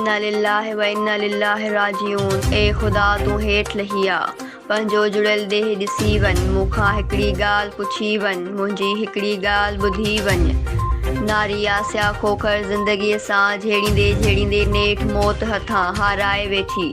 انا لله و انا لله راجعون اي خدا تون هيٺ لهي آ پنهنجو جڙيل ڏيهه ڏسي وڃ مون کان هڪڙي ڳالهه پڇي وڃ منهنجي هڪڙي ڳالهه ٻڌي وڃ ناري آسيا کوکر زندگيء سان جهيڙيندي جهيڙيندي نيٺ موت هٿان هارائي ويٺي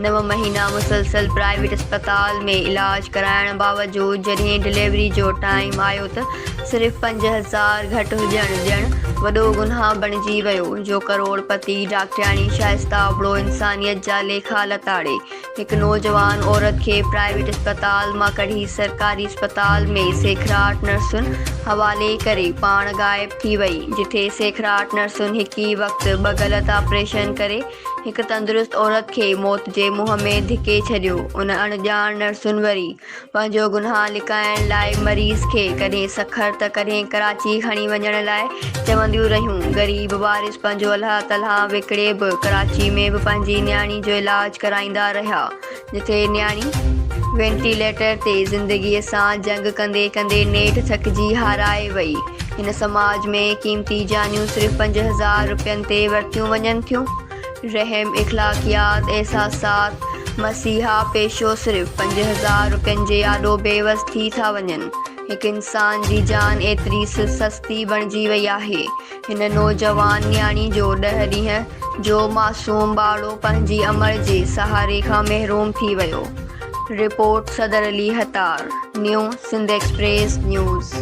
نو مهينا مسلسل پرائيويٽ اسپتال ۾ علاج ڪرائڻ باوجود جڏهن ڊليوري جو ٽائيم آيو ته صرف 5000 گهٽ هجڻ ڄڻ وڏو گناهه بڻجي ويو جو ڪروڙ پتي ڊاڪٽرياڻي شائسته ابڙو انسانيت جا ليکا لتاڙي هڪ نوجوان عورت کي پرائيويٽ اسپتال مان ڪڍي سرڪاري اسپتال ۾ سيکڙاٽ نرسن حوالي ڪري پاڻ غائب ٿي وئي جتي سيکڙاٽ نرسن هڪ ئي وقت ٻه غلط آپريشن ڪري هڪ تندرست عورت کي موت جي منهن ۾ ڌڪي ڇڏيو. ان اڻ ڄاڻ نرسن وري پنهنجو گناهه لڪائڻ لاء مريض کي ڪڏهن سکر ته ڪڏهن ڪراچي کڻي وڃڻ لاء چونديون رهيون. غريب وارث پنهنجو الهه تلهه وڪڻي به ڪراچي ۾ به پنهنجي نياڻي جو علاج ڪرائيندا رهيا. جتي نياڻي وينٽيليٽر تي زندگيء سان جنگ ڪندي ڪندي نيٺ ٿڪجي هارائي وئي. هن سماج ۾ قيمتي جانيون صرف 5000 رپين تي ورتيون وڃن ٿيون. رحم، اخلاقيات، احساسات، مسيحا پيشو صرف 5000 رپين جي آڏو بيوس ٿي ٿا وڃن. هڪ انسان جي جان ايتري سستي بڻجي وئي آهي. هن نوجوان نياڻي جو ڏهه ڏينهن جو معصوم ٻارڙو پنهنجي امڙ جي سهاري کان محروم ٿي ويو. Report, Sadar Ali Hattar, new Sindh express news.